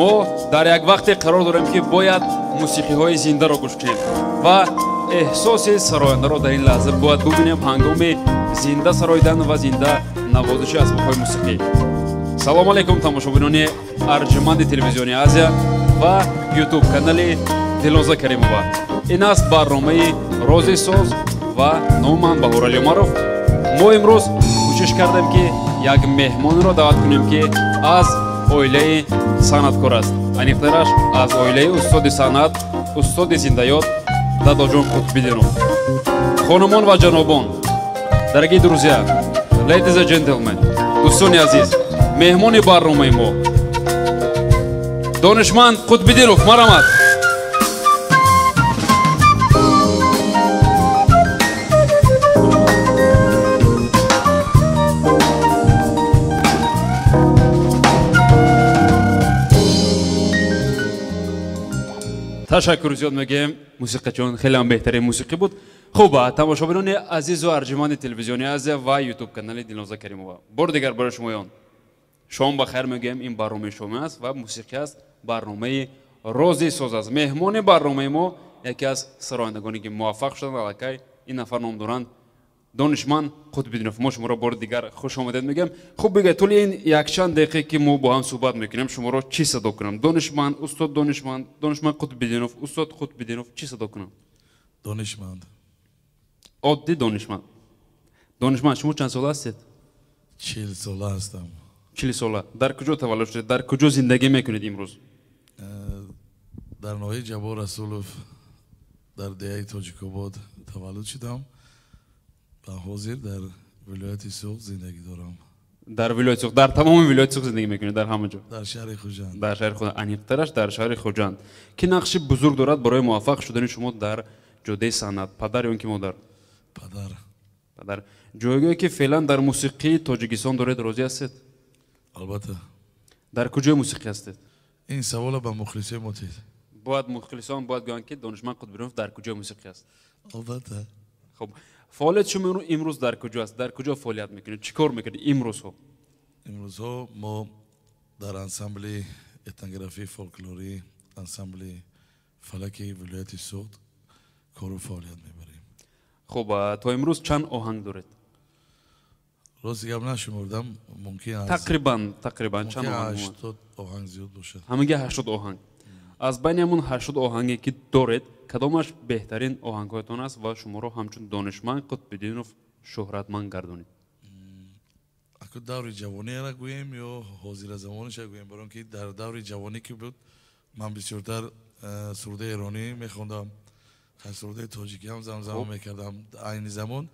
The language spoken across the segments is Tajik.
Мо дар як вақте қарор дорем, ки бояд мусиқиҳои зиндаро гӯш кунем ва эҳсоси сарояндаро дар ин лаҳза бояд бубинем ҳангоми зинда сароидан ва зинда навозиши асбобҳои мусиқӣ. Салом алейкум, тамошобинони арҷуманди телевизиони Азия ва ютуб канали Дилноза Каримова. Ин аст барномаи Рози соз ва номи ман Баҳорали Умаров. Мо имрӯз кӯшиш кардем, ки як меҳмонро даъват кунем, ки аз оилаи санъаткор аст, аниқтараш аз оилаи устоди санъат, устоди зиндаёд Дадоҷон Қутбиддинов. Хонумон ва ҷанобон, дорогие друзья, ladies and gentlemen, дӯстони азиз, меҳмони барномаи мо Донишманд Қутбиддинов, марҳамат. Ташаккур зиёд мегӯем, мусиқачон, хеле ҳам беҳтарин мусиқӣ буд. Хуб, тамошобинони азизу арҷуманди телевизиони Азия ва ютуб канали Дилноза Каримова, бори дигар барои шумоён шом ба хайр мегӯем. Ин барномаи шомӣ аст ва мусиқӣ аст, барномаи Рози соз аст. Меҳмони барномаи мо яке аз сарояндагоне, ки муваффақ шуданд аллакай, ин нафар ном доранд Донишманд Қутбиддинов. Мо шуморо бори дигар хуш омадед мегӯем. Хуб, бигӯед, тӯли ин якчанд дақиқа, ки мо бо ҳам суҳбат мекунем, шуморо чӣ садо кунам? Донишманд, устод Донишманд, Донишманд Қутбиддинов, устод Қутбиддинов, чӣ садо кунам? Донишманд. Оддӣ донишманд. Донишманд, шумо чанд сола ҳастед? 40 сола ҳастам. 40 сола. Дар куҷо таваллуд шудед, дар куҷо зиндагӣ мекунед имрӯз? Дар ноҳияи Ҷаббор Расулов, дар деҳаи Тоҷикобод таваллуд шудам ва ҳозир дар вилояти Суғд зиндагӣ дорам. Дар вилояти Суғд, дар тамоми вилояти Суғд зиндагӣ мекунед, дар ҳама ҷо? Дар шаҳри Хуҷанд. Дар шаҳри Хуҷанд, аниқтараш дар шаҳри Хуҷанд. Ки нақши бузург дорад барои муваффақ шудани шумо дар ҷодаи санъат, падар ё ин ки модар? Падар. Падар. Ҷойгоҳе, ки феълан дар мусиқии Тоҷикистон доред, розӣ ҳастед? Албатта. Дар куҷои мусиқӣ ҳастед? Ин савола ба мухлисои мо тед. Бояд мухлисон бояд гӯянд, ки Донишманд Қутбиддинов дар куҷои мусиқӣ аст. Албатта. Хуб, фаъолияти шумо имрӯз дар куҷо аст? Дар куҷо фаъолият мекунед, чӣ кор мекунед имрӯзҳо? Имрӯзҳо мо дар ансамбли этнографии фолклорӣ, ансамбли Фалаки вилояти Суғд кору фаъолият мебарем. Хуб, то имрӯз чанд оҳанг доред? Рости гап, нашумурдам, мумкин Тақрибан чанд оҳанг? 80 оҳанг зиёд бошад. Ҳамагӣ 80 оҳанг. Аз байни ҳамун 80 оҳанге, ки доред, кадомаш беҳтарин оҳангҳоятон аст ва шуморо ҳамчун Донишманд Қутбиддинов шӯҳратманд гардонид? Аку даври ҷавониро гӯем ё ҳозиразамониша гӯем? Барои он ки дар даври ҷавонӣ ки буд, ман бисёртар сурудаи эронӣ мехондам, сурудаи тоҷикӣ ҳам замзама мекардам. Айни замон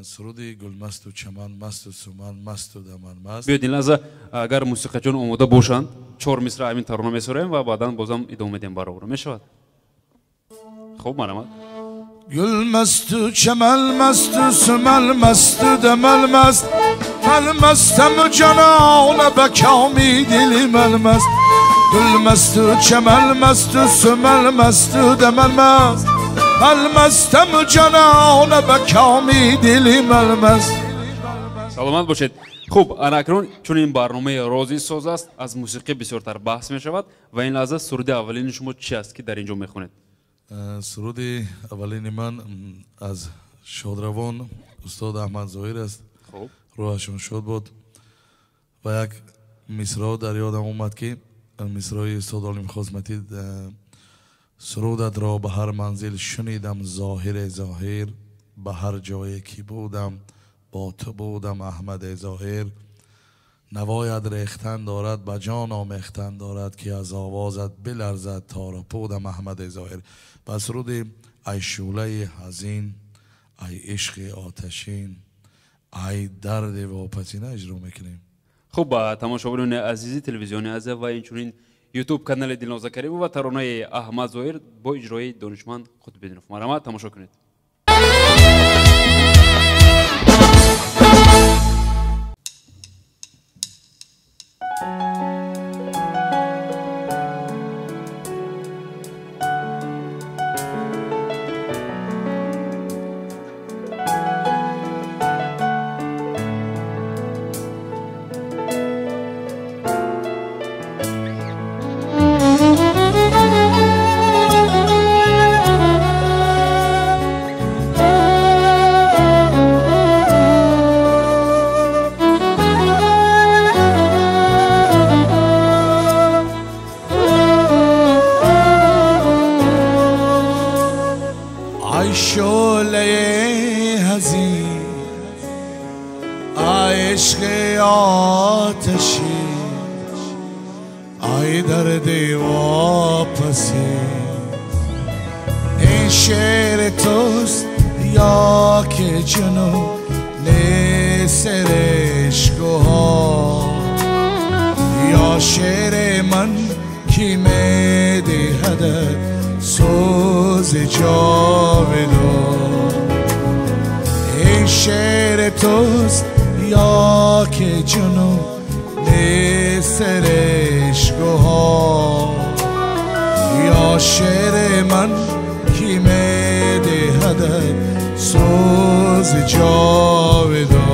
суруди «Гулмасту чаман масту суман масту даман маст». Биёед, ин лаҳза агар мусиқачон омода бошанд, чор мисра ҳамин тарона месароем ва баъдан бозам идома медиҳем баробаро. Мешавад? Хуб, марҳамат. Гул масту чаман масту суман масту даман маст, ман мастам ҷонона, ба коми дили ман маст. Гул масту чаман масту суман масту даман маст, ман мастам ҷонона, ба коми дили ман маст. Саломат бошед. Хуб, ана акнун, чун ин барномаи Рози соз аст, аз мусиқӣ бисёртар баҳс мешавад ва ин лаҳза суруди аввалини шумо чи аст, ки дар ин ҷо мехонед? Суруди аввалини ман аз шодравон устод Аҳмад Зоҳир аст, рӯҳашон шод бод. Ва як мисро дар ёдам омад, ки мисрои устод Олим Хосматӣ: «Сурудатро ба ҳар манзил шунидам, Зоҳире Зоҳир, ба ҳар ҷое ки будам, бо ту будам, Аҳмаде Зоҳир. Навоят рехтан дорад, ба ҷон омехтан дорад, ки аз овозат биларзад тору пудам, Аҳмаде Зоҳир». Ба суруди «Ай шӯлаи ҳазин, ай ишқи оташин, ай дарди вопасина» иҷро мекунем. Хуб, тамошобинони азизи телевизиони Азия ва инчунин ютуб канали Дилноза Каримова, таронаи Аҳмад Зоҳир бо иҷрои Донишманд Қутбиддинов. Марҳамат, тамошо кунед. آی شعله حزین، آی عشق آتشی، آی درد واپسی. این شعر توست یا که جنون سرشکها، یا شعر من کی می دهد سوز جاودان. این شعر توست یا که جنون سرشکها، یا شعر من کی می دهد سوز جاودان.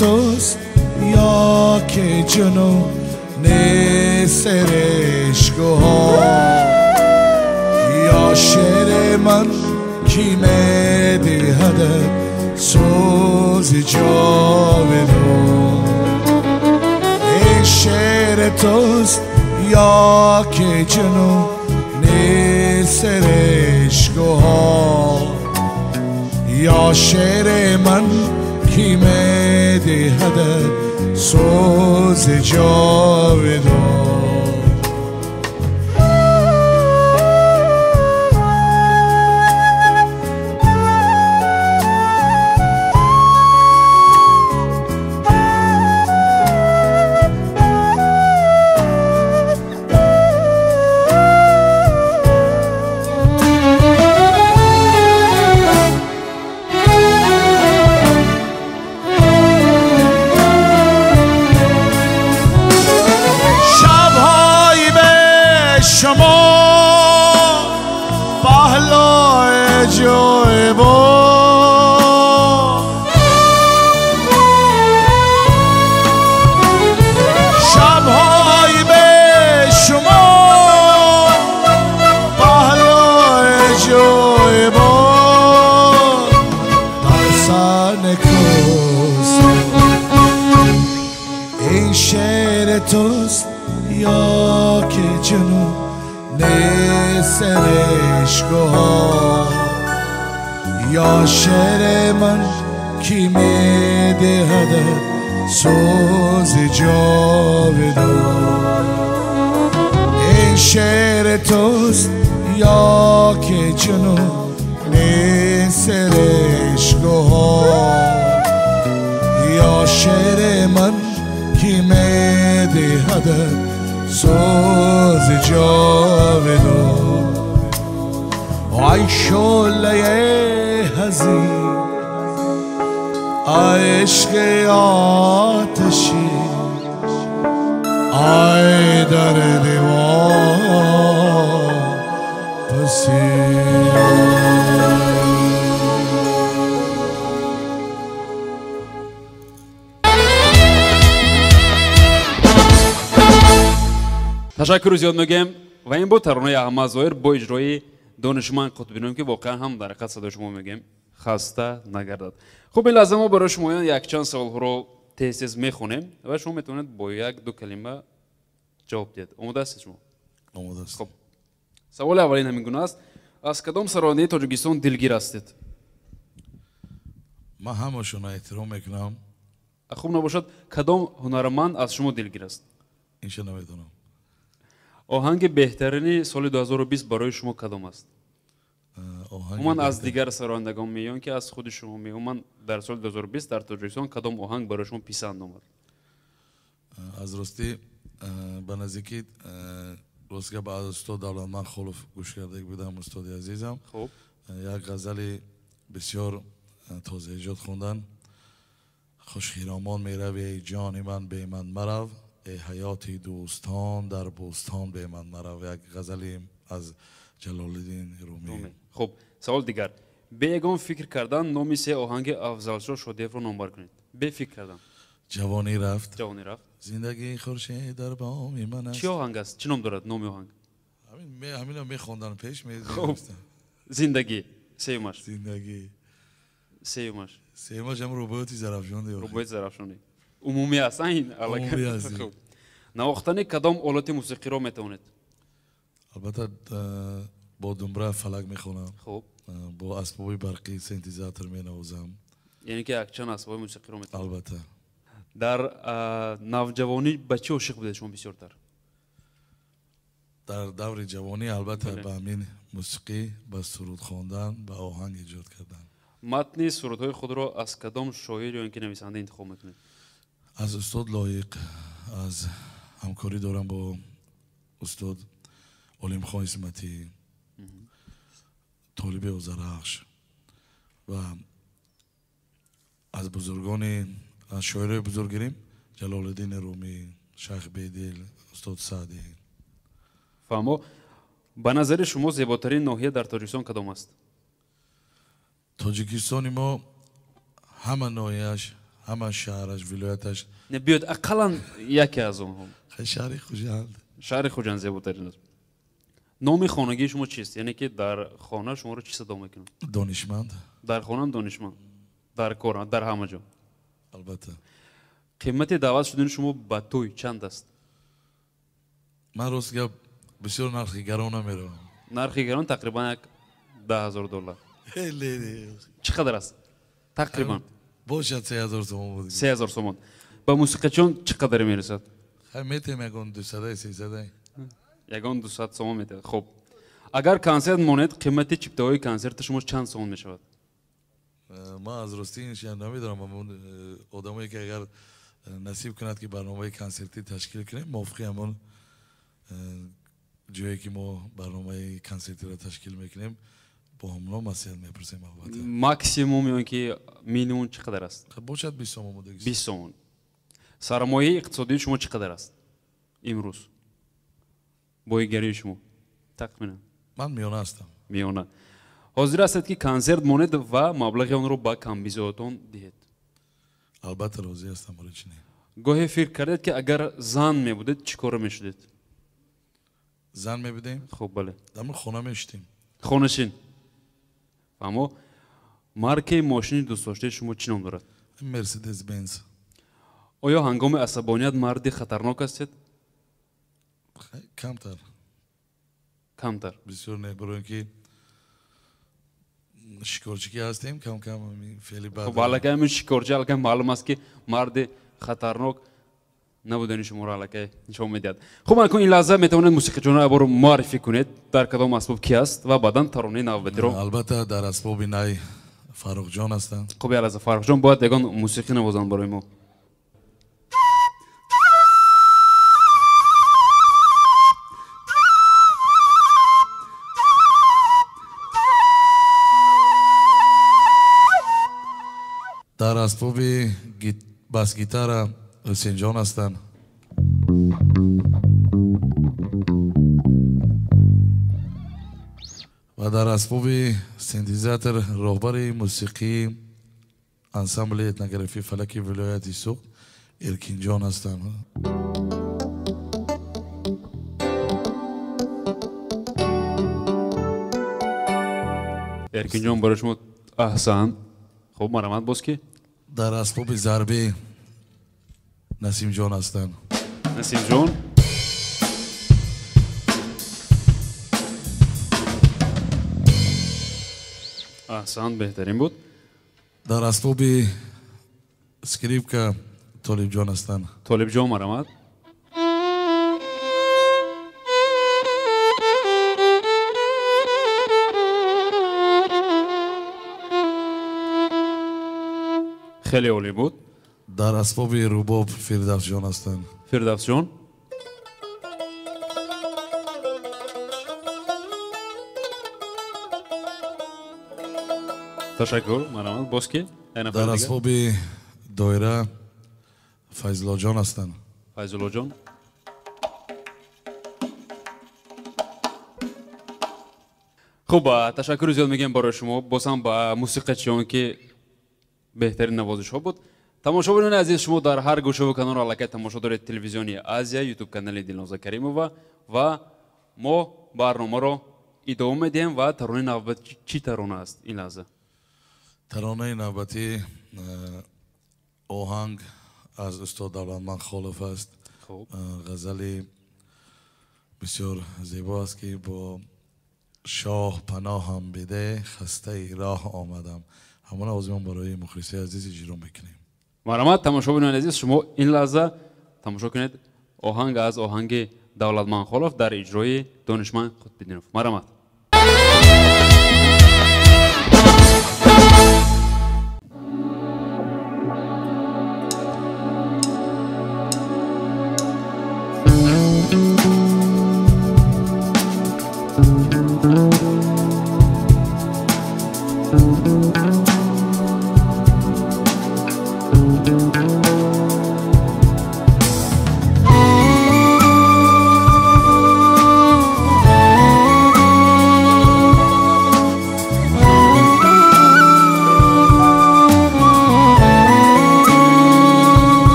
توست یا که جنون سرشکها، یا شعر من کی می دهد سوز جاودان. این شعر توست یا که جنون سرشکها، یا شعر من کی می دهد سوز جاودان. این شعر توست یا که جنون سرشکها، یا شعر من کی می دهد سوز جاودان. این شعر توست یا که جنون سرشکها، یا شعر من کی می دهد سوز جاودان. آی شعله حزین، آی عشق آتشی، آی درد واپسی. Ташаккур зиёд мегӯем ва ин буд таронаи Аҳмад Зоҳир бо иҷрои донишманд Қутбином, ки воқеан ҳам дар ҳақиқат садои шумо мегӯем хаста нагардад. Хуб, ин лаҳза мо барои шумоён якчанд саволҳоро тез-тез мехонем ва шумо метавонед бо як-ду калима ҷавоб диҳед. Омода ҳастед шумо? Омода ҳастам. Хуб, саволи аввалин ҳамин гуна аст: аз кадом сарояндаи Тоҷикистон дилгир ҳастед? Ман ҳамашонро эҳтиром мекунам. Хуб набошад, кадом ҳунарманд аз шумо дилгир аст? Инша намедонам. Оҳанги беҳтарини соли 2020 барои шумо кадом аст? Оҳанг Умуман аз дигар сарояндагон меён ки аз худи шумо ме? Умуман дар соли 2020 дар Тоҷикистон кадом оҳанг барои шумо писанд омад? Аз ростӣ ба наздикӣ рост гап аз устод Давлатманд Холов гӯш карда будам, устоди азизам. Хуб. Як ғазали бисёр тозаэҷод хондан. Хушхиромон мерави эй ҷони ман бе ман марав, эй ҳаёти дӯстон дар бӯстон бе ман марав. Як ғазали аз Ҷалолиддин Румӣ. Хуб, савол дигар. Бе ягон фикр кардан номи се оҳанги Афзалшоҳ Шодиевро номбар кунед. Бе фикр кардан. Ҷавонӣ рафт. Ҷавонӣ рафт. Зиндагии хуршед дар боми ман аст. Чӣ оҳанг аст? Чӣ ном дорад номи оҳанг? Ҳаминро мехондан пеш. Хуб, зиндагӣ. Сеюмаш. Зиндагӣ. Сеюмаш. Сеюмаш ҳам рубоёти Зарафшонӣ. Рубоёти Зарафшонӣ. Умумӣ аст, ин Умумӣ аст. Хуб. Навохтани кадом олати мусиқиро метавонед? Албатта бо думбра фалак мехонам. Хуб. Бо асбоби барқӣ синтезатор менавозам. Яъне ки якчанд асбоби мусиқиро метавонед? Албатта. Дар навҷавонӣ ба чӣ ошиқ будед шумо бисёртар? Дар даври ҷавонӣ албатта ба ҳамин мусиқӣ, ба суруд хондан, ба оҳанг эҷод кардан. Матни сурудҳои худро аз кадом шоир ё ин ки нависанда интихоб мекунед? Аз устод Лоиқ, аз ҳамкорӣ дорам бо устод Олимхон Исматӣ, Толиби Озарахш ва аз бузургони, аз шоирои бузург гирем Ҷалолиддини Румӣ, Шайх Бедил, устод Саъдӣ. Фаҳмо, ба назари шумо зеботарин ноҳия дар Тоҷикистон кадом аст? Тоҷикистони мо ҳама ноҳияш, ҳама шаҳраш, вилояташ. Не, биёд ақаллан яке аз онҳо. Шаҳри Хуҷанд. Шаҳри Хуҷанд зеботарин аст. Номи хонагии шумо чист? Яъне ки дар хона шуморо чӣ садо мекунанд? Донишманд. Дар хонаам донишманд. Дар кор, дар ҳама ҷо. Албатта. Қимати даъват шудани шумо ба тӯй чанд аст? Ман рост гап бисёр нархи гарон намеравам. Нархи гарон тақрибан як 10,000 доллар. Чӣ қадар аст? Тақрибан. Бошад 3,000 сомон буд. 3,000 сомон. Ба мусиқачиён чӣ қадаре мерасад? Хай метем ягон 200, 300. Ягон 200 сомон метавад. Хуб. Агар консерт монед, қимати чиптаҳои консерти шумо чанд сомон мешавад? Ман аз ростӣ иншиам намедонам. Одамое ки агар насиб кунад ки барномаи консертӣ ташкил кунем, мувофиқи ҳамон ҷое ки мо барномаи консертиро ташкил мекунем, бо ҳамно маслиҳат мепурсем албатта. Максимум ё ки минимум чӣ қадар аст? Бошад 20 сомон будагист. 20 сомон. Сармояи иқтисодии шумо чӣ қадар аст имрӯз? Боигарии шумо тақминан? Ман миёна ҳастам. Миёна. Ҳозир ҳастед ки консерт монед ва маблағи онро ба камбизоатон диҳед? Албатта розӣ ҳастам, барои чӣ не? Гоҳе фикр кардед ки агар зан мебудед чӣ коро мешудед? Зан мебудем? Хуб, бале. Дар хона мешудем. Хонашин. Фаҳмо, маркаи мошини дӯстдоштаи шумо чӣ ном дорад? Мерседес Бенз. Оё ҳангоми асабоният марди хатарнок ҳастед? Камтар. Камтар. Бисёр не, барои ин ки шикорчикӣ ҳастем, кам-кам феъли бад. Хуб, аллакай ҳамин шикорчи аллакай маълум аст ки марди хатарнок набудани шуморо аллакай нишон медиҳад. Хуб, акнун ин лаҳза метавонед мусиқичонро якбор муаррифӣ кунед, дар кадом асбоб ки аст ва баъдан таронаи навбатиро. Албатта дар асбоби най Фаррухҷон ҳастанд. Хуб, як лаҳза, Фаррухҷон бояд ягон мусиқӣ навозанд барои мо. Дар асбоби бас-гитара Ҳусейнҷон ҳастанд. Ва дар асбоби синтезатор роҳбари мусиқии ансамбли этнографии фалаки вилояти Суғд Эркинҷон ҳастанд. Эркинҷон, барои шумо аҳсан. Хуб, марҳамат боз ки? Дар асбоби зарбӣ Насимҷон ҳастанд. Насимҷон. Аҳсан, беҳтарин буд. Дар асбоби скрипка Толибҷон ҳастанд. Толибҷон, марҳамат. Хеле олӣ буд. Дар асбоби рубоб Фирдавсҷон ҳастанд. Фирдавсҷон. Ташаккур, марҳамат. Боз ки? Дар асбоби доира Файзуллоҷон ҳастанд. Файзуллоҷон. Хуб, ташаккури зиёд мегӯем барои шумо, боз ҳам ба мусиқачиён, ки беҳтарин навозишҳо буд. Тамошобинони азиз, шумо дар ҳар гӯшаву канор аллакай тамошо доред телевизиони Азия, ютуб канали Дилноза Каримова, ва мо барномаро идома медиҳем. Ва таронаи навбатӣ чӣ тарона аст ин лаҳза? Таронаи навбатӣ оҳанг аз устод Давлатманд Холов аст. Ғазали бисёр зебо аст, ки бо шоҳ паноҳам биде, хастаи роҳ омадам. Ҳамон овози ман барои мухлисои азиз иҷро мекунем. Марҳамат, тамошобинони азиз, шумо ин лаҳза тамошо кунед оҳанг аз оҳанги Давлатманд Холов дар иҷрои Донишманд Қутбиддинов. Марҳамат.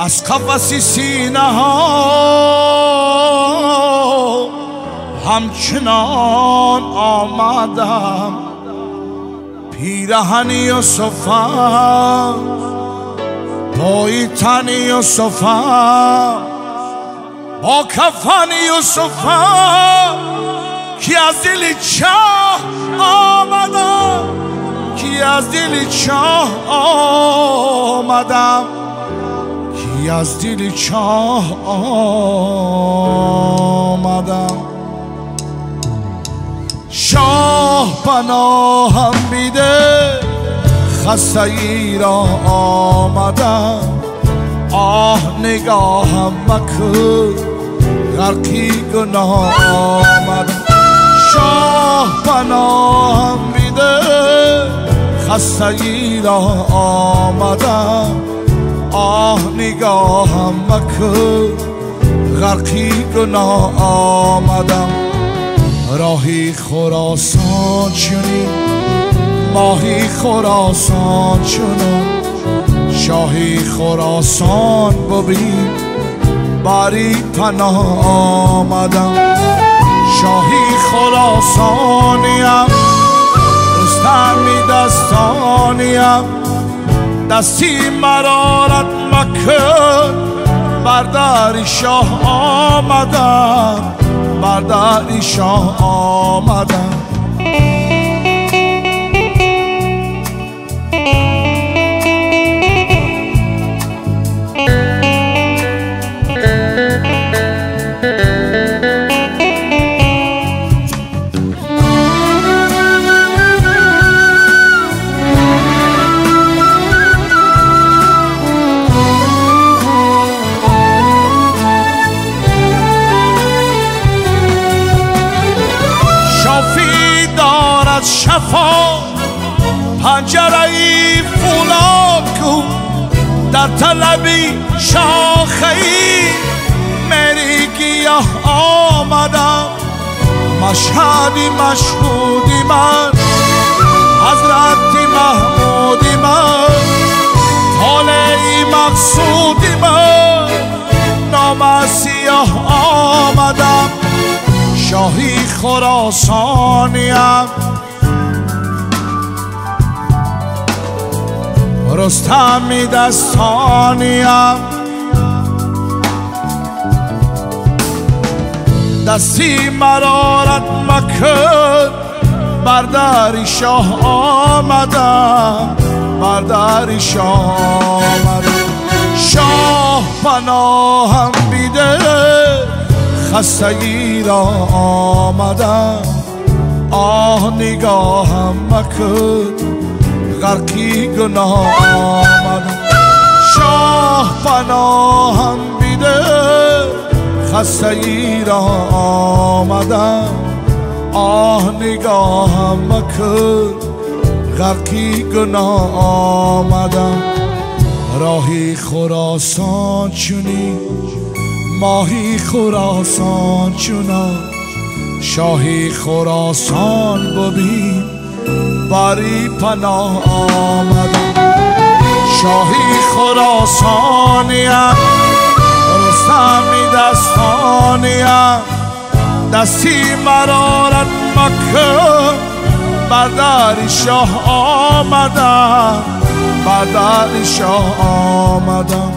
از قفس سینه ها همچنان آمدم، پیرهن یوسفم، پای تن یوسفم، با کفن یوسفم، که از دل چاه آمدم، که از دل چاه آمدم، که از دل چاه آمدم. شاه پناهم بیده، خسته ای را آمدم. آه نگاهم مکن، غرقی گناه آمدم. شاه پناهم بیده، خسته ای را آمدم. آه نگاهم مکن، غرقی گناه آمدم. راهی خراسان چونی، ماهی خراسان چونم، شاهی خراسان ببین، باری پناه آمدم. شاهی خراسانیم، رستمی دستانیم، دستی مرارت مکن، برداری شاه آمدم، برداری شاه آمدم. شفا پنجره فولاد کو، در طلبی شاخه‌ای میری گیاه آمدم. مشهدی مشهودی من، حضرت محمودی من، طالعی مقصودی من، نام سیاه آمدم. شاهی خراسانیم، رستمی دستانیم، دستی مرارت مکن، برداری شاه آمدم، بر در شاه آمدم. شاه پناهم بیده خستگی را آمدم، آه نگاهم مکن غرقی گناه آمدم. شاه پناهم بیده خستگی را آمدم، آه نگاهم مکن غرقی گناه آمدم. راهی خراسان چونی ماهی خراسان چونان، شاهی خراسان ببین باری پناه آمدم. شاهی خراسانیم رستمی دستانیم، دستی مرارت مکن بر در شاه آمدم، بر در شاه آمدم،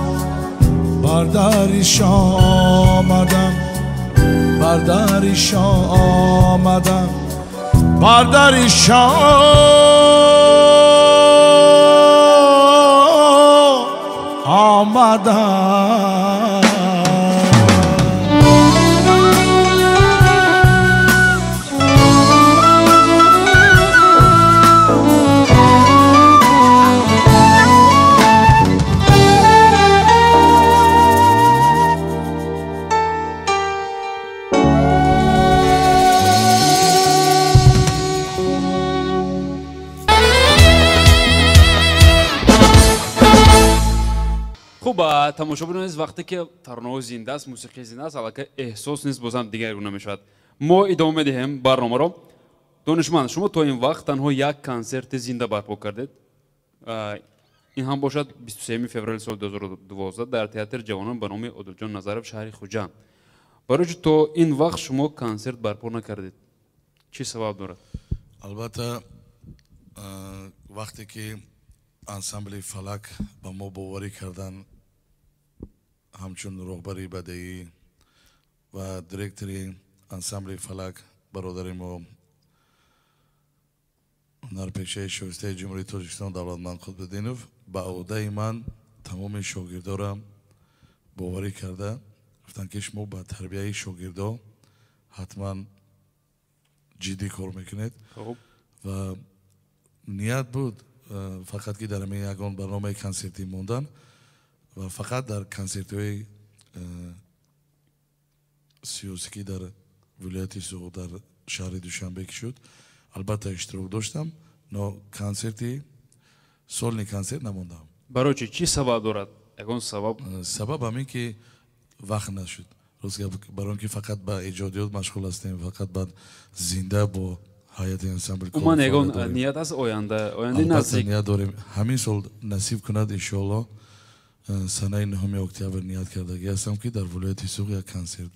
بر در شاه آمدم، بر در شاه آمدم، بر در شاه آمدم. Хуб, тамошобинон низ вақте ки таронаҳо зинда аст, мусиқӣ зинда аст, аллакай эҳсос низ бозам дигаргуна мешавад. Мо идома медиҳем барномаро. Донишманд, шумо то ин вақт танҳо як консерти зинда барпо кардед. Ин ҳам бошад 23 феврали соли 2012 дар театри ҷавонон ба номи Одилҷон Назаров шаҳри Хуҷанд. Барои чӣ то ин вақт шумо консерт барпо накардед? Чӣ сабаб дорад? Албатта, вақте ки ансамбли Фалак ба мо боварӣ карданд ҳамчун роҳбари бадеӣ ва директори ансамбли Фалак бародари мо ҳунарпешаи шоистаи Ҷумҳурии Тоҷикистон Давлатманд Қутбиддинов ба ӯҳдаи ман тамоми шогирдора боварӣ карда гуфтанд ки шумо ба тарбияи шогирдо ҳатман ҷиддӣ кор мекунед. Ва ният буд фақат ки дар ҳамин ягон барномаи консертӣ мондан ва фақат дар консертҳои сиёсӣ ки дар вилояти Суғд дар шаҳри Душанбе ки шуд, албатта иштирок доштам, но консерти сольный консерт намондам. Барои чӣ? Чӣ сабаб дорад? Ягон сабаб? Сабаб ҳамин ки вақт нашуд. Рост гап, барои он ки фақат ба эҷодиёт машғул ҳастем, фақат ба зинда бо ҳайати ансамбл кор. Умуман ягон ният аст оянда? Ояндаи наздик? Ният дорем. Ҳамин сол насиб кунад иншоалло санаи 9 октябр ният кардагӣ ҳастам ки дар вилояти Суғд як консерт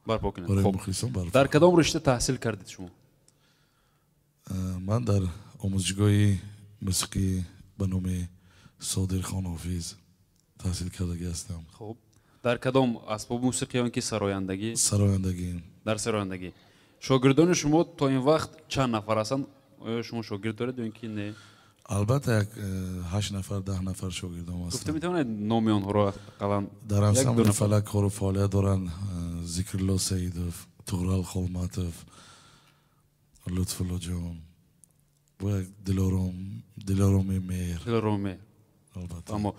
барпо кунед. Хуб, дар кадом ришта таҳсил кардед шумо? Ман дар омӯзишгоҳи мусиқӣ ба номи Содирхон Ҳофиз таҳсил кардагӣ ҳастам. Хуб, дар кадом асбоби мусиқӣ ё ки сарояндагӣ? Сарояндагӣ. Дар сарояндагӣ. Шогирдони шумо то ин вақт чанд нафар ҳастанд? Оё шумо шогирд доред ё ин ки не? Албатта, як 8 нафар, 10 нафар шогирдом ҳастанд. Гуфта метавонед номи онҳоро ақаллан? Дар ансамбли Фалак кору фаъолият доранд Зикрулло Саидов, Туғрал Холматов, Лутфуллоҷон, бо як Дилороми Меҳр. Дилороми Меҳр. Албатта. Аммо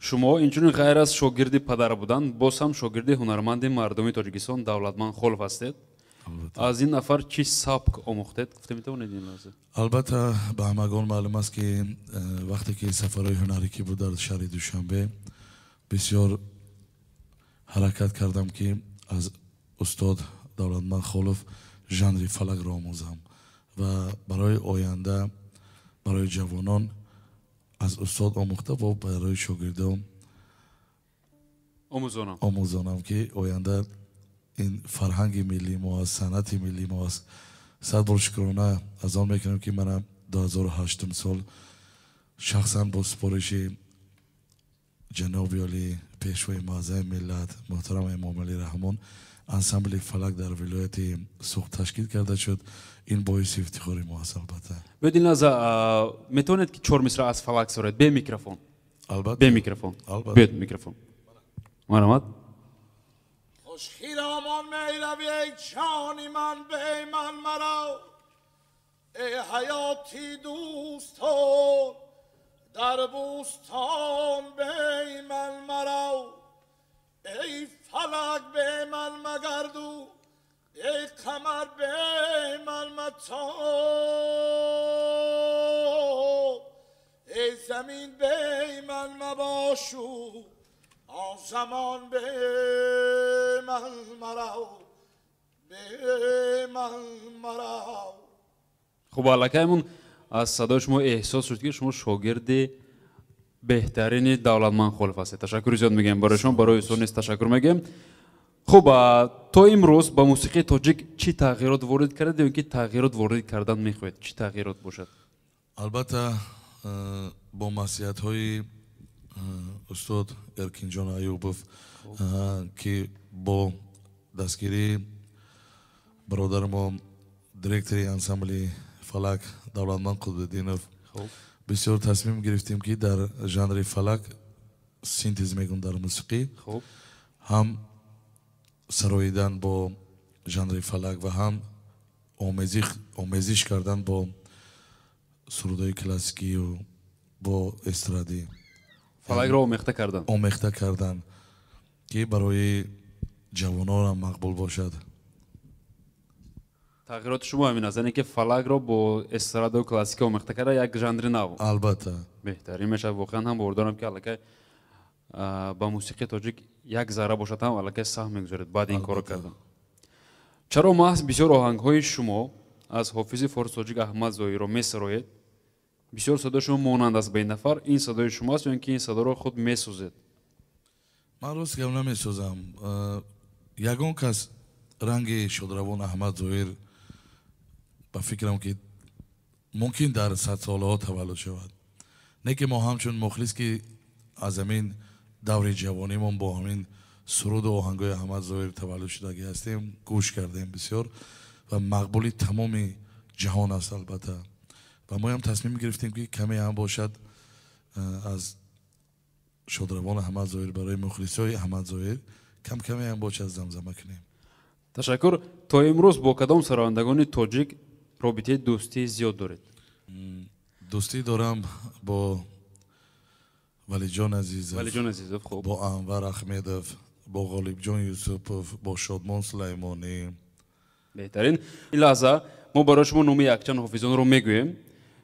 шумо инчунин ғайр аз шогирди падар будан, боз ҳам шогирди ҳунарманди мардуми Тоҷикистон Давлатманд Холов ҳастед. Аз ин нафар чӣ сабк омӯхтед? Гуфта метавонед ин лаҳза? Албатта, ба ҳамагон маълум аст ки вақте ки сафарҳои ҳунарӣ ки буд дар шаҳри Душанбе, бисёр ҳаракат кардам ки аз устод Давлатманд Холов жанри фалакро омӯзам ва барои оянда, барои ҷавонон аз устод омӯхта ва барои шогирдон омӯзонам ки оянда ин фарҳанги миллии мо аст, санъати миллии мо аст. Сад бор шукрона аз он мекунам ки манам 2008 сол шахсан бо супориши ҷаноби олӣ пешвои муаззами миллат муҳтарам Эмомалӣ Раҳмон ансамбли Фалак дар вилояти Суғд ташкил карда шуд. Ин боиси ифтихори мо аст албатта. Биёед ин лаҳза метавонед ки 4 мисра аз Фалак сароед бе микрофон? Албатта. Бе микрофон. Биёед микрофон. Марҳамат. Хушхиромон мерави эй ҷони ман бе ман маро, эй ҳаёти дӯстон дар бӯстон бе ман маро, эй фалак бе ман магарду, эй қамар бе ман матоб, эй замин бе ман мабошу, он замон бе ман маро, бе ман маро. Хуб, аллакаймон аз садои шумо эҳсос шуд, ки шумо шогирди беҳтарини Давлатманд Холов ҳастед. Ташаккури зиёд мегӯем барои шумо, барои устод низ ташаккур мегӯем. Хуб, то имрӯз ба мусиқии тоҷик чӣ тағйирот ворид кардед ё ин ки тағйирот ворид кардан мехоҳед? Чӣ тағйирот бошад? Албатта, бо маслиҳатҳои устод Эркинҷон Аюбов, ки бо дастгирии бародари мо директори ансамбли Фалак Давлатманд Қутбиддинов бисёр тасмим гирифтем, ки дар жанри фалак синтез мекунем дар мусиқӣ, ҳам сароидан бо жанри фалак ва ҳам омезиш кардан бо сурудҳои классикию бо эстрадӣ. Фалакро омехта кардан. Омехта кардан, ки барои ҷавононам мақбул бошад. Тағйироти шумо ҳамин аст, яъне ки фалакро бо эстраду классика омехта карда як жанри нав. Албатта. Беҳтарин мешавад. Воқеан ҳам бовар дорам, ки аллакай ба мусиқии тоҷик як зарра бошад ҳам аллакай саҳм мегузоред баъди ин корро кардан. Чаро маҳз бисёр оҳангҳои шумо аз ҳофизи форс тоҷик Аҳмад Зоҳирро месароед? Бисёр садои шумо монанд аст ба ин нафар. Ин садои шумо аст ё ин ки ин садоро худ месозед? Ман рост гап намесозам. Ягон кас ранги шодравон Аҳмад Зоҳир ба фикрам, ки мумкин дар садсолаҳо таваллуд шавад. Не ки мо ҳамчун мухлис, ки аз ҳамин даври ҷавонимон бо ҳамин суруду оҳангҳои Аҳмад Зоҳир таваллуд шудагӣ ҳастем, гӯш кардем бисёр ва мақбули тамоми ҷаҳон аст албатта. Ва моям тасмим гирифтем, ки каме ҳам бошад аз шодравон Аҳмад Зоҳир барои мухлисои Аҳмад Зоҳир кам каме ҳам бошад замзама кунем. Ташаккур. То имрӯз бо кадом сарояндагони тоҷик робитаи дӯстии зиёд доред? Дӯстӣ дорам бо Валиҷон Азизов, Валиҷон Азизов, хуб, бо Анвар Ахмедов, бо Ғолибҷон Юсупов, бо Шодмон Сулаймонӣ. Беҳтарин. Ин лаҳза мо барои шумо номи якчанд ҳофизонро мегӯем.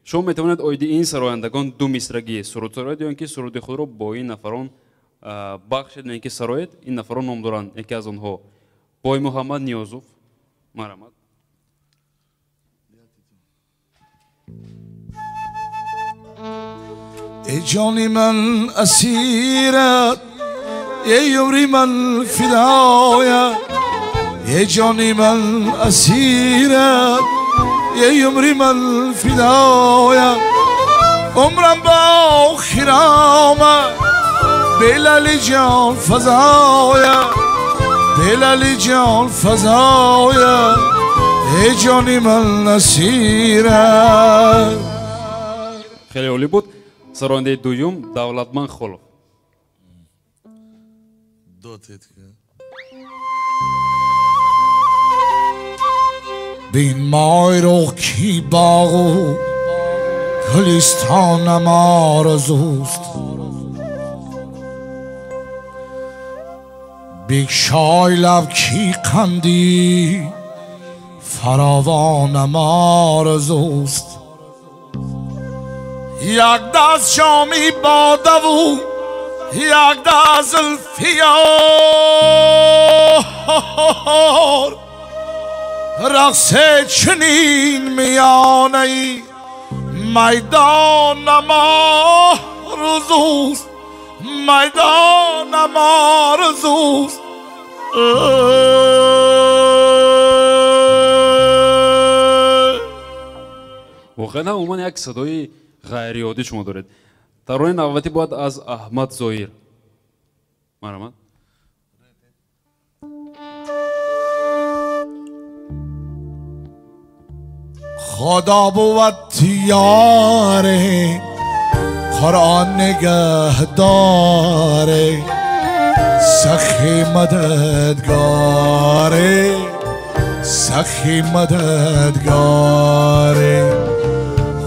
Шумо метавонед оиди ин сарояндагон ду мисрагӣ суруд сароед ё ин ки суруди худро бо ин нафарон бахшед, ё ин ки сароед. Ин нафарон ном доранд. Яке аз онҳо Бой Муҳаммад Ниёзов. Марҳамат. Эй ҷони ман асират, эй умри ман фидоят, эй ҷони ман асират, эй умри ман фидоят, умрам ба охир омад, Билали ҷон фазоят, Билали ҷон фазоят, эй ҷони ман асират. Хеле олӣ буд. Сарояндаи дуюм Давлатманд Холов. Бин майро ки боғу гулистонам орзуст, бикшой лаб ки қанди фаровонам орзуст, як даст ҷоми бодаву як даст зулфи ёр, рақсе чунин миёнаи майдонам орзуст, майдонам орзуст. Воқеан ҳам умуман як садои ғайриоддӣ шумо доред. Таронаи навбатӣ бояд аз Аҳмад Зоҳир. Марҳамат. خدا بود یاره قرآن نگه داره سخی مددگاره سخی مددگاره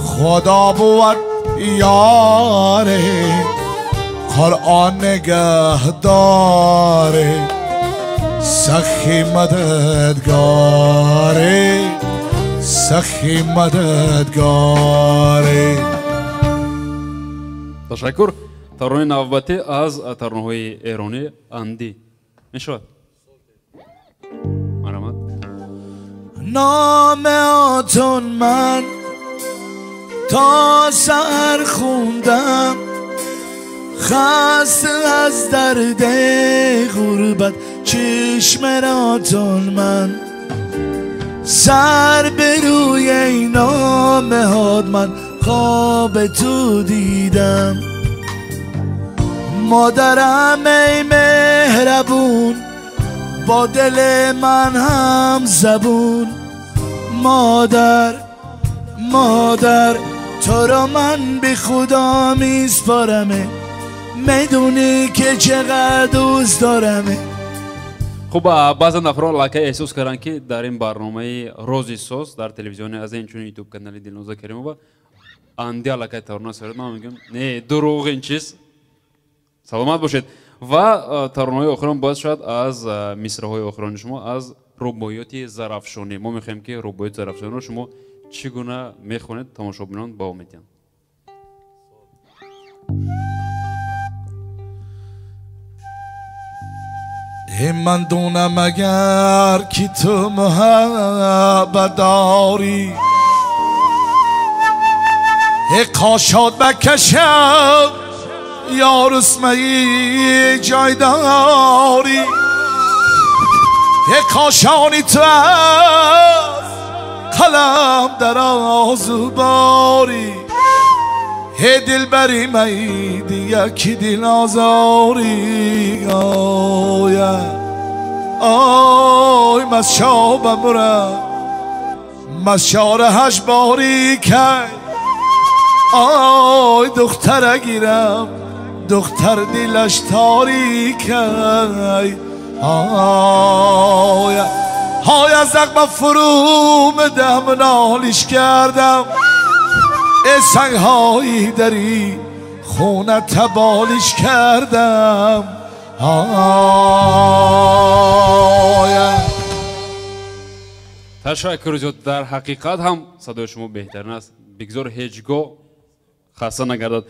خدا بود یاره قرآن نگه داره سخی مددگاره سخی مددگاره. Ташаккур. Таронаи навбатӣ аз таронаҳои эронӣ Андӣ мешавад. Марҳамат. نام آتون من تا سر خوندم خسته از درد غربت چشم راتون من سر به روی این نام هات من خواب تو دیدم مادرم ای مهربون با دل من هم زبون مادر مادر تو را من به خدا میسپارمه میدونی که چقدر دوست دارمه. Хуб, баъзан нафарон аллакай эҳсос карданд, ки дар ин барномаи Рози Соз дар телевизиони аз инчунин ютуб канали Дилноза Каримова Анди аллакай тарона сарод. Ман мегӯям, не, дурӯғ ин чиз. Саломат бошед. Ва таронаҳои охирон бояд шояд аз мисраҳои охирони шумо аз рубоиёти Зарафшонӣ. Мо мехоҳем, ки рубоиёти Зарафшониро шумо чӣ гуна мехонед, тамошобинон баҳо медиҳанд. من دونم اگر که تو محبت داری کاشات بکشم یا رسمه جای داری کاشانی تو از قلم در آزو باری دل بری میدی یکی دل آزاری آیا آی مشابم را مشاره هش باری که آی دختر گیرم دختر دلش تاریک آی های از زغم فرو مدم نالیش کردم ای سنگ هایی دری خونه تبالیش کردم آیا. Ташаккур зиёд. Дар ҳақиқат ҳам садои шумо беҳтарин аст. Бигзор ҳеҷ гоҳ хаста нагардад.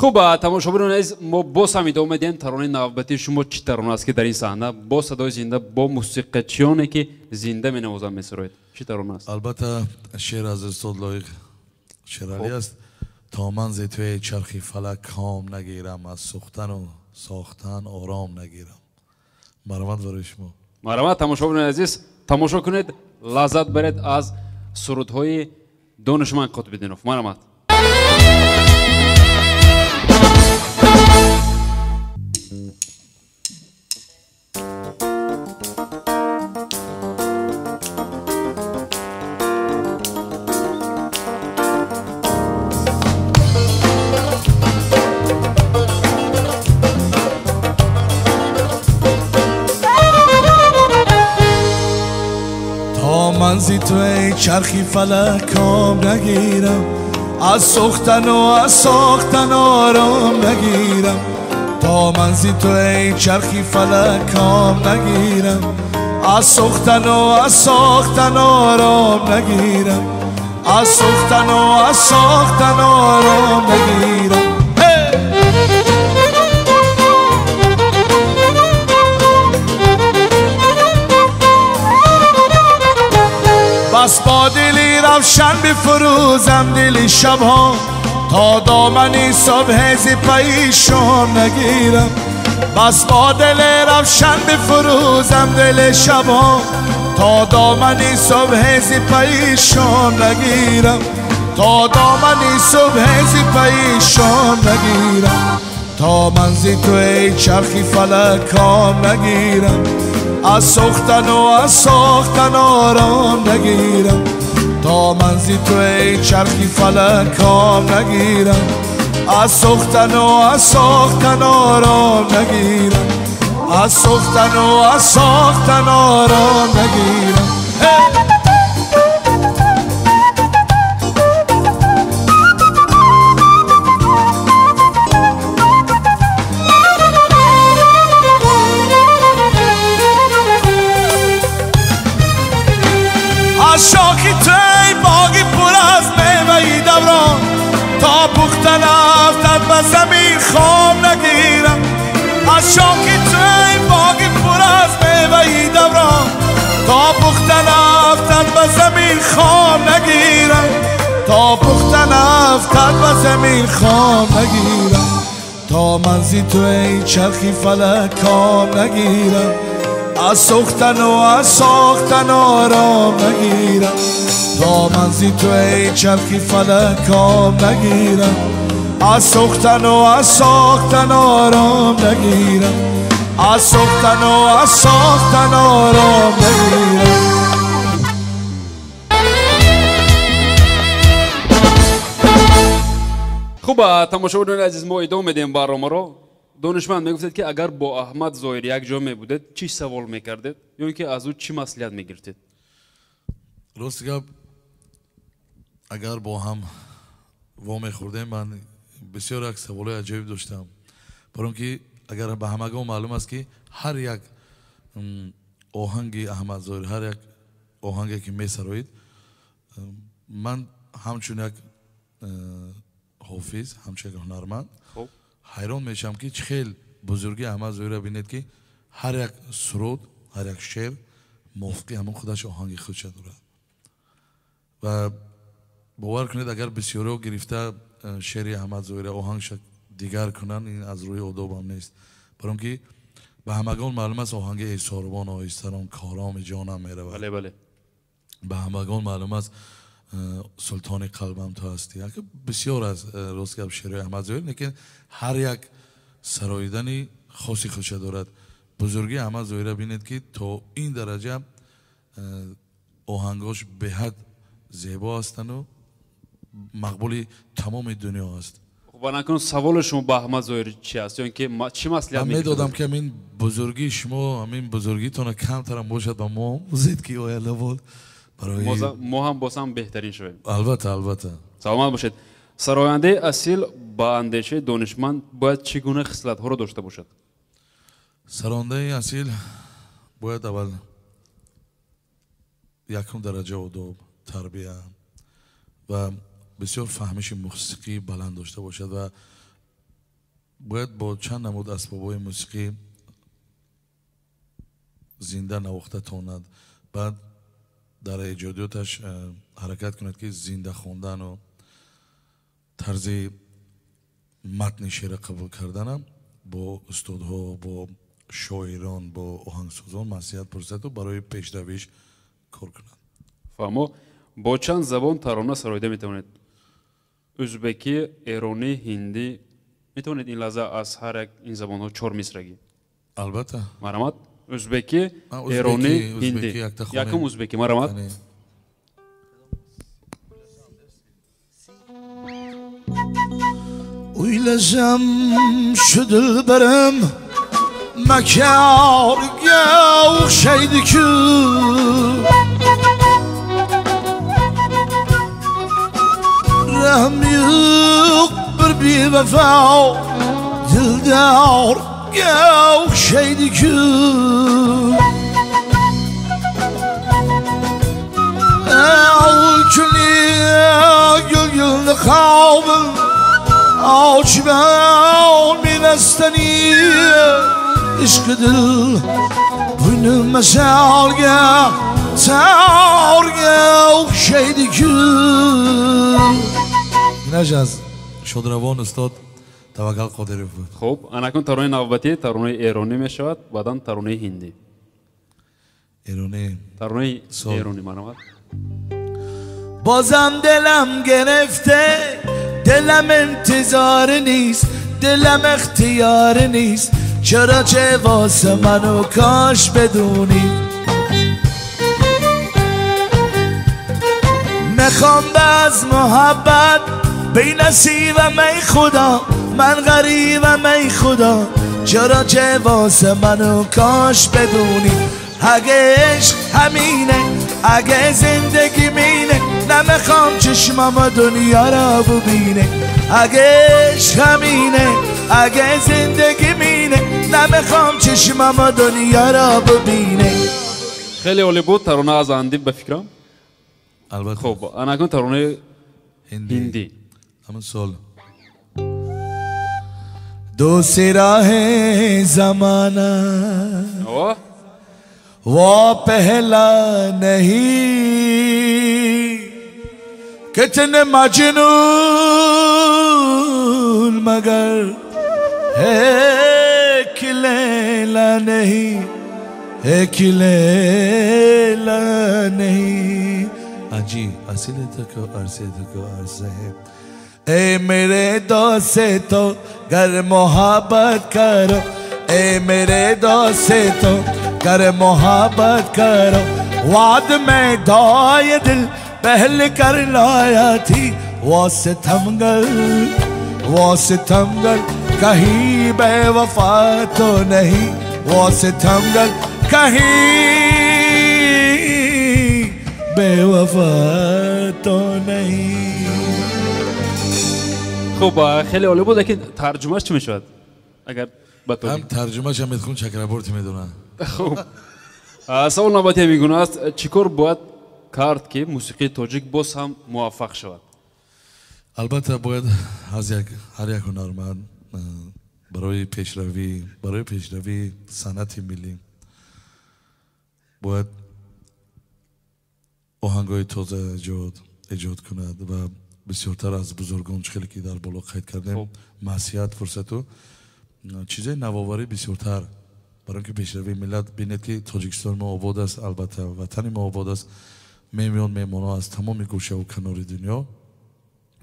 Хуб, тамошобинони азиз, мо боз ҳам идома медиҳем. Таронаи навбатии шумо чӣ тарона аст, ки дар ин саҳна бо садои зинда, бо мусиқачиёне ки зинда менавозанд, месароед? Чӣ тарона аст? Албатта, шеър аз устод Лоиқ Шералӣ аст. То ман зи туи чархи фалак ком нагирам, аз сӯхтану сохтан ором нагирам. Марҳамат барои шумо. Марҳамат, тамошобинони азиз, тамошо кунед, лаззат баред аз сурудҳои Донишманд Қутбиддинов. Марҳамат. من زی تو ای چرخی فلک کام نگیرم از سوختن و از ساختن آرام نگیرم تا من زی تو ای چرخی فلک کام نگیرم از سوختن و از ساختن آرام نگیرم از سوختن و از ساختن آرام نگیرم. بس با دلی روشن بفروزم دلی شبها تا دامنی صبح زی پیشان نگیرم بس با دل روشن بفروزم دل شبها تا دامنی صبح زی پیشان نگیرم تا دامنی صبح زی پیشان نگیرم تا من زی تو ای چرخی فلک کام نگیرم از سوختن و از ساختن آرام نگیرم تا من زی تو ای چرخی فلک کام نگیرم، از سوختن و از ساختن آرام نگیرم، از سوختن و از ساختن آرام نگیرم. از شاخی تو ای باغی پر از میوه‌ی دوران، تا پختن افتد به زمین خام نگیرم. از شاخی تو ای باغی پر از میوه‌ی دوران، تا پختن افتد به زمین خام نگیرم، تا پختن افتد به زمین خام نگیرم. تا من زی تو ای چرخی فلک کام نگیرم، از سوختن و از ساختن آرام نگیرم. تا من زی تو ای چرخی فلک کام نگیرم، از سوختن و از ساختن آرام نگیرم، از سوختن و از ساختن آرام نگیرم. Хуб, тамошобинони азиз, мо идома медиҳем барномаро. Донишманд, мегуфтед, ки агар бо Аҳмад Зоҳир якҷо мебудед, чӣ савол мекардед ё ин ки аз ӯ чӣ маслиҳат мегирифтед? Рости гап, агар бо ҳам вомехӯрдем, ман бисёр як саволҳои аҷоиб доштам, барои он ки агар ба ҳамагон маълум аст, ки ҳар як оҳанги Аҳмад Зоҳир, ҳар як оҳанге ки месароид, ман ҳамчун як ҳофиз, ҳамчун як ҳунарманд ҳайрон мешавам, ки чӣ хел бузурги Аҳмад Зоҳирро бинед, ки ҳар як суруд, ҳар як шеър мувофиқи ҳамон худаш оҳанги худша дорад. Ва бовар кунед, агар бисёриҳо гирифта шеъри Аҳмад Зоҳира оҳангша дигар кунанд, ин аз рӯи одобам нест, барои он ки ба ҳамагон маълум аст оҳанги «Эй сорбон оҳистарон короми ҷонам» меравад. Бале, бале. Ба ҳамагон маълум аст «Султони қалбам ту ҳастӣ». Бисёр аз рост гап шеърҳои Аҳмад Зоҳир, лекин ҳар як сароидани хоси худша дорад. Бузургии Аҳмад Зоҳирро бинед, ки то ин дараҷа оҳангош беҳад зебо ҳастанду мақбули тамоми дунё аст. Хуб, накун саволи шумо ба Аҳмад Зоҳир чи аст ё ин ки чӣ маслиҳат ман медодам, ки ҳамин бузургии шумо, ҳамин бузургитона камтарам бошад, ба мо омӯзед, ки оянда буд барои мо ҳам боз ҳам беҳтарин шавем. Албатта, албатта. Саломат бошед. Сарояндаи асил ба андешаи донишманд бояд чӣ гуна хислатҳоро дошта бошад? Сарояндаи асил бояд аввал якум дараҷа одоб, тарбия ва бисёр фаҳмиши мусиқӣ баланд дошта бошад ва бояд бо чанд намуд асбобҳои мусиқӣ зинда навохта тонад. Баъд дар эҷодиёташ ҳаракат кунад, ки зинда хондану тарзи матни шеъра қабул карданам бо устодҳо, бо шоирон, бо оҳангсозон маслиҳат пурсаду барои пешравиш кор кунад. Фаҳмо, бо чанд забон тарона сароида метавонед? Ӯзбекӣ, эронӣ, ҳиндӣ. Метавонед ин лаҳза аз ҳар як ин забонҳо чор мисрагӣ? Албатта. Марҳамат. Ӯзбекӣ, эронӣ, ҳиндӣ. Якум ӯзбекӣ, марҳамат. O'ylasam shu dilbarim makorga o'xshaydi-ku, rahm yo'q bir bevafo dildorga o'xshaydi-ku. Kuni gul niqobim ochman menastani ishqi dil buni mashalga torga o'xshaydi-ku. Инаш аз шодравон устод Таваккал Қодиров буд. Хуб, анакун таронаи навбатӣ таронаи эронӣ мешавад, баъдан таронаи ҳиндӣ. Эронӣ. Таронаи эронӣ, марҳамат. بازم دلم گرفته، دلم انتظار نیست، دلم اختیار نیست، چرا چه واسه منو کاش بدونی. نمیخوام از محبت بی نصیبم ای خدا، من غریبم ای خدا، چرا چه واسه منو کاش بدونی. اگه عشق همینه، اگه زندگی مینه، نمیخوام چشمام دنیا را ببینه. اگه عشق همینه، اگه زندگی مینه، نمیخوام چشمام دنیا را ببینه. خیلی عالی بود ترانه از اندیب به فکرم. البته. خب انا کن ترانه هندی. همون سال دوسرا ہے زمانہ وہ پہلا نہیں، کتنے مجنون مگر ایک لیلا نہیں، ایک لیلا نہیں۔ جی اصل تک عرصے تک عرصے ہے۔ اے میرے دوست تو گر محبت کرو، اے میرے دوست تو گر محبت کرو، وعد میں دعائے دل پہل کر لایا تھی، وہ ستمگر، وہ ستمگر کہیں بے وفا تو نہیں، وہ ستمگر کہیں بے وفا تو نہیں۔ خب خیلی عالی بود، لیکن ترجمهش چی میشود؟ اگر بطوری هم ترجمهش هم میتخون چکربورتی میدونن. خب سوال نوبتی همین گونه است، چیکار باید کرد که موسیقی تاجیک باز هم موفق شود؟ البته باید از یک هر یک هنرمند برای پیشروی صنعت ملی باید آهنگ‌های تازه ایجاد کند و بسیارتر از بزرگان خیلی که در بالا قید کردیم معصیت فرصت و چیزای نوآوری بسیارتر برای اینکه پیشروی ملت. ببینید که تاجیکستان ما آباد است، البته وطن ما آباد است، میمیون میمونا از تمام گوشه و کنار دنیا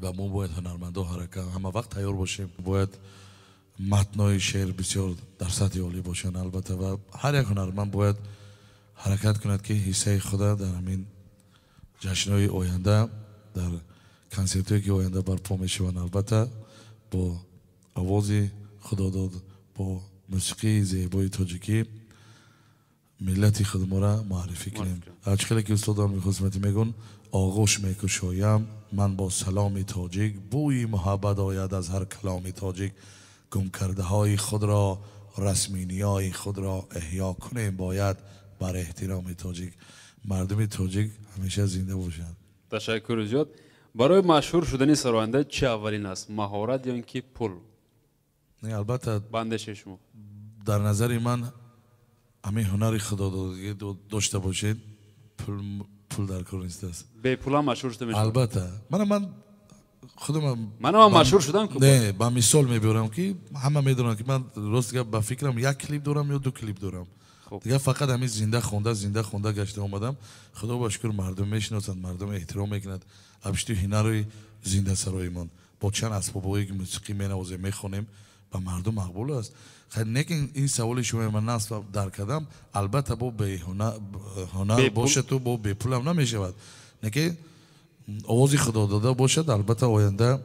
و ما باید هنرمندا حرکت همه وقت تیار باشیم. باید متنای شعر بسیار در سطح عالی باشن البته و هر یک هنرمند باید حرکت کند که حصه خود در همین جشن‌های آینده، در کنسرت‌هایی که آینده برپا میشوند، البته با آواز خداداد، با موسیقی زیبای تاجیکی ملت خود ما را معرفی کنیم. هرچه که استادم میخواست میگن آغوش میکشایم من با سلام تاجیک، بوی محبت آید از هر کلام تاجیک، گم کرده های خود را، رسمینی خود را احیا کنیم باید بر احترام تاجیک. مردم تاجیک همیشه زنده باشند. تشکر زیاد. برای مشهور شدن سراینده چه اولین است، مهارت یا اینکه پول؟ نه البته بندش شما در نظر من همین هنر خدادادی داشته باشید پول در کار نیست است. به پول هم مشهور شده میشه. البته من خودم من مشهور شدم که نه با مثال میبرم که همه میدونن که من راست گفت با فکرم یک کلیپ دارم یا دو کلیپ دارم. دیگه فقط همین زنده خونده گشته اومدم. خدا با شکر مردم میشناسند، مردم احترام میکنند. ابشتی هنر زنده سرایمان با چند اسباب‌های موسیقی مینوازیم میخونیم و مردم مقبول است. خیلی نه که این سوال شما من نصف در کردم، البته با به هنر باشد و با به پول هم نمیشود. نه که آواز خدا داده باشد البته آینده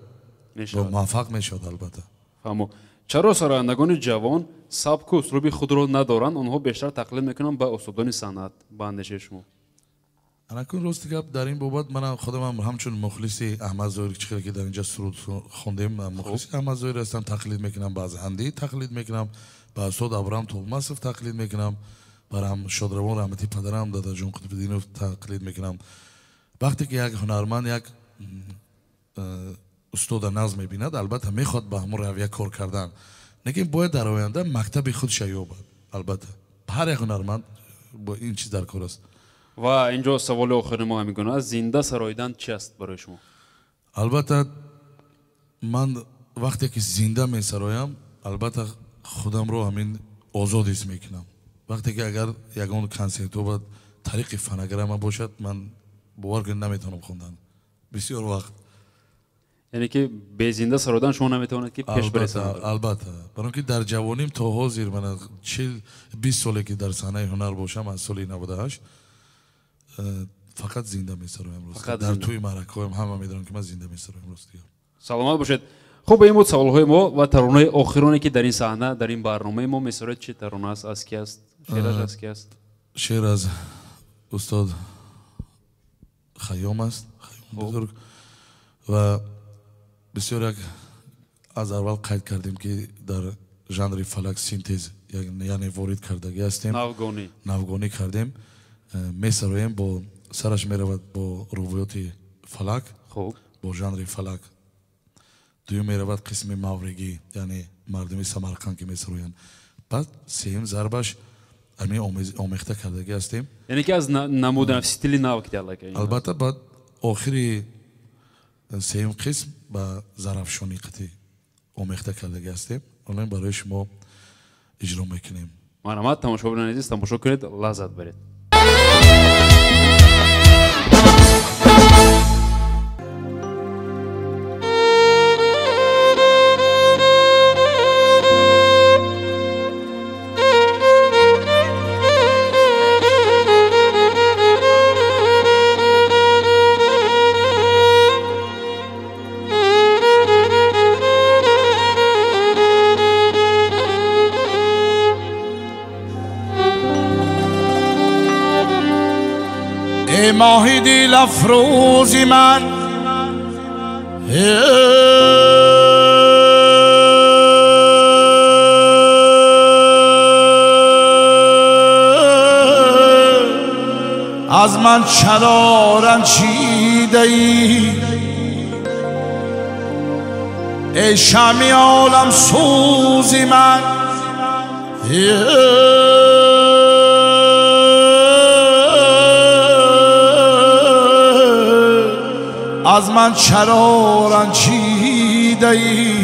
موفق میشود البته. فهمو. چرا سرایندگان جوان سبک و اسلوب خود را ندارند؟ آنها بیشتر تقلید میکنند به استادان صنعت. به اندیشه شما؟ انکون راست گپ در این بابت من خودم هم همچون مخلص احمد ظاهر چه که در اینجا سرود خوندیم، مخلص احمد ظاهر هستم، تقلید میکنم، به از هندی تقلید میکنم، به استاد ابراهیم تولماسف تقلید میکنم، برام شادروان رحمتی پدرم دادا جون قطب تقلید میکنم. وقتی که یک هنرمند یک استاد نظم میبیند البته میخواد به همون رویه کار کردن، لیکن باید در آینده مکتب خودش یابد. البته هر یک هنرمند با این چیز در کار است. و اینجا سوال آخر ما همین گونه است، زنده سرایدن چی است برای شما؟ البته من وقتی که زنده می سرایم البته خودم رو همین آزاد حس میکنم. وقتی که اگر یگان کنسرت با طریق فنگرام باشد من باور کنید نمیتونم خوندن بسیار وقت. یعنی که به زنده سرودن شما نمیتونید که پیش برید. البته برای اینکه در جوانیم تا حاضر من 40 20 ساله که در صحنه هنر باشم، از سال 98 Фақат зинда месароям рост. Дар тӯи маъракаҳоям ҳама медонанд ки ман зинда месароям рост. Саломат бошед. Хуб, ин буд саволҳои мо ва таронаи охироне ки дар ин саҳна, дар ин барномаи мо месароед. Чӣ тарона аст, аз ки аст, шеъраш аз ки аст? Шеър аз устод Хайём аст, Хайём бузург. Ва бисёр як аз аввал қайд кардем ки дар жанри фалак синтез, яъне ворид кардагӣ ҳастем, навгонӣ кардем. Месароем, бо сараш меравад бо рубоёти фалак, бо жанри фалак. Дуюм меравад қисми мавригӣ, яъне мардуми Самарқанд ки месароянд. Баъд сеюм зарбаш ҳамин омехта кардагӣ ҳастем. Яъне ки аз намудан стили нав ки аллакай. Албатта, баъд охири сеюм қисм ба зарафшонӣ қатъи омехта кардагӣ ҳастем. Онро барои шумо иҷро мекунем. Марҳамат, тамошобинони азиз, тамошо кунед, лаззат баред. ای ماهی دل افروزی من، از من چرا رنجیده ای؟ ای شمع عالم سوزی من، از من چرا رنجیده ای؟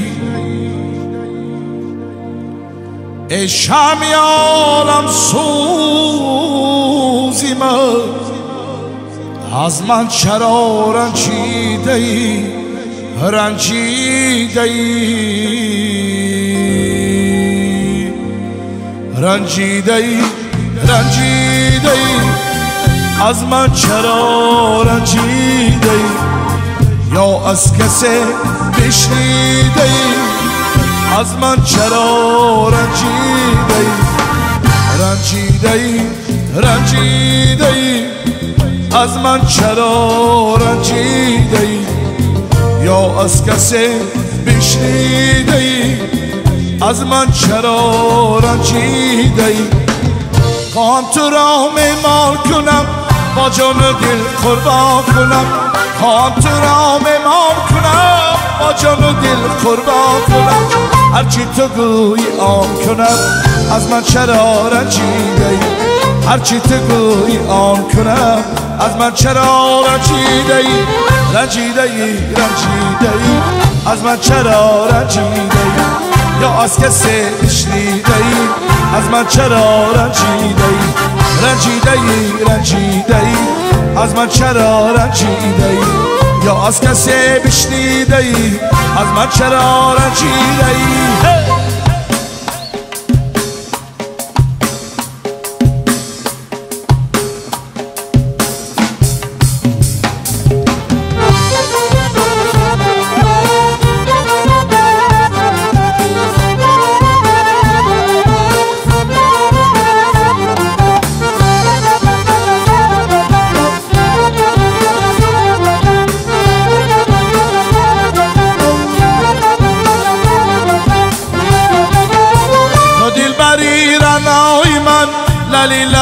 ای شمع عالم سوزی من، از من چرا رنجیده ای؟ رنجیده ای، رنجیده ای، رنجیده ای، از من چرا رنجیده ای؟ یا از کسی بشنیده ای؟ از من چرا رنجیده ای؟ رنجیده ای، رنجیده ای، از من چرا رنجیده ای؟ یا از کسی بشنیده ای؟ از من چرا رنجیده ای؟ خواهم تو را معمار کنم، با جان و دل قربان کنم. خواهم تو را معمار کنم، با جان و دل قربان کنم. هرچی تو گویی آن کنم، از من چرا رنجیده ای؟ هرچی تو گویی آن کنم، از من چرا رنجیده ای؟ رنجیده ای، رنجیده ای، از من چرا رنجیده ای؟ یا از کسی بشنیده ای؟ از من چرا رنجیده ای؟ رنجیده ای، رنجیده ای، از من چرا رنجیده ای؟ یا از کسی بشنیده ای؟ از من چرا رنجیده ای؟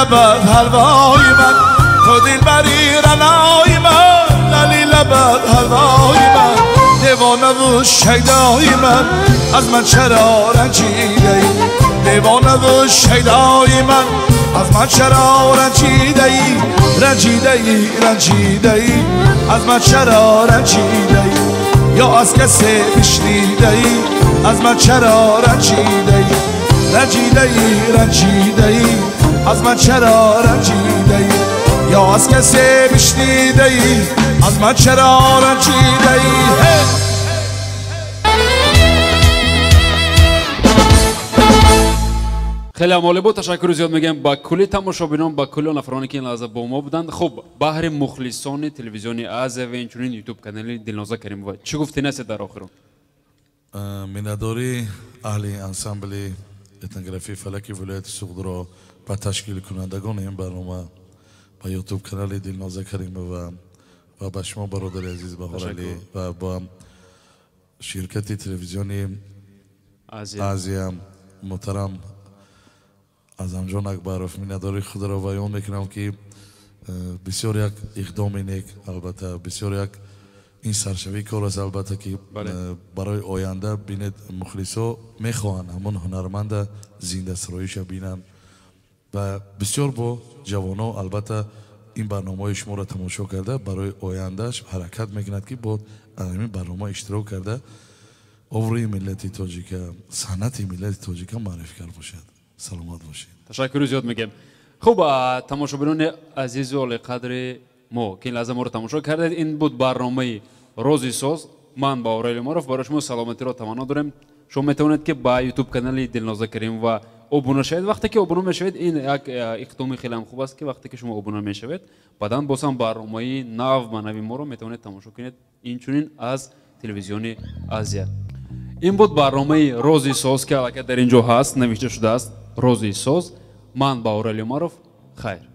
لبد حلوای من، تو دلبری رنای من، للی لبد حلوای من، دیوانه و شیدای من، از من چرا رنجیده ای؟ دیوانه و شیدای من، از من چرا رنجیده ای؟ رنجیده ای، رنجیده ای، از من چرا رنجیده ای؟ یا از کسی بشنیده ای؟ از من چرا رنجیده ای؟ رنجیده ای، رنجیده ای، از من چرا رنجیده ای؟ یا از کسی بشنیده ای؟ از من چرا رنجیده ای؟ Хеле ҳам олӣ буд. Ташаккури зиёд мегӯям ба кулли тамошобинон, ба кулли он нафароне, ки ин лаҳза бо мо буданд. Хуб, баҳри мухлисони телевизиони Азия ва инчунин Ютуб канали Дилноза Каримова чӣ гуфтӣ ҳастед дар охирон? Миннатдории аҳли ансамбли этнографии фалаки вилояти Суғдро ба ташкилкунандагони ин барнома, ба Ютуб канали Дилноза Каримова ва ба шумо, бародари азиз Баҳоралӣ, ва ба ширкати телевизиони Азия, муҳтарам Аъзамҷон Акбаров, миннатдории худро баён мекунам, ки бисёр як иқдоми нек, албатта, бисёр як ин саршавии кор аст, албатта, ки барои оянда бинед, мухлисо мехоҳанд ҳамон ҳунарманда зиндасароиша бинанд ва бисёр бо ҷавоно, албатта, ин барномаҳои шуморо тамошо карда, барои ояндааш ҳаракат мекунад, ки бо ҳамин барнома иштирок карда, обрӯи миллати тоҷика, санъати миллати тоҷика маърифӣ кард бошад. Саломат бошед. Ташаккури зиёд мегӯем. Хуб, тамошобинони азизу олиқадри мо, ки ин лаҳза моро тамошо кардед, ин буд барномаи Рози соз. Ман Баҳорали Умаров барои шумо саломатиро таманно дорем. Шумо метавонед, ки ба Ютуб канали Дилноза Каримова обуна шавед. Вақте ки обуна мешавед, ин як иқдоми хеле ҳам хуб аст, ки вақте ки шумо обуна мешавед, баъдан боз ҳам барномаи нав ба нави моро метавонед тамошо кунед, инчунин аз телевизиони Азия. Ин буд барномаи Рози соз, ки аллакай дар ин ҷо ҳаст, навишта шудааст Рози соз. Ман Баҳорали Умаров, хайр.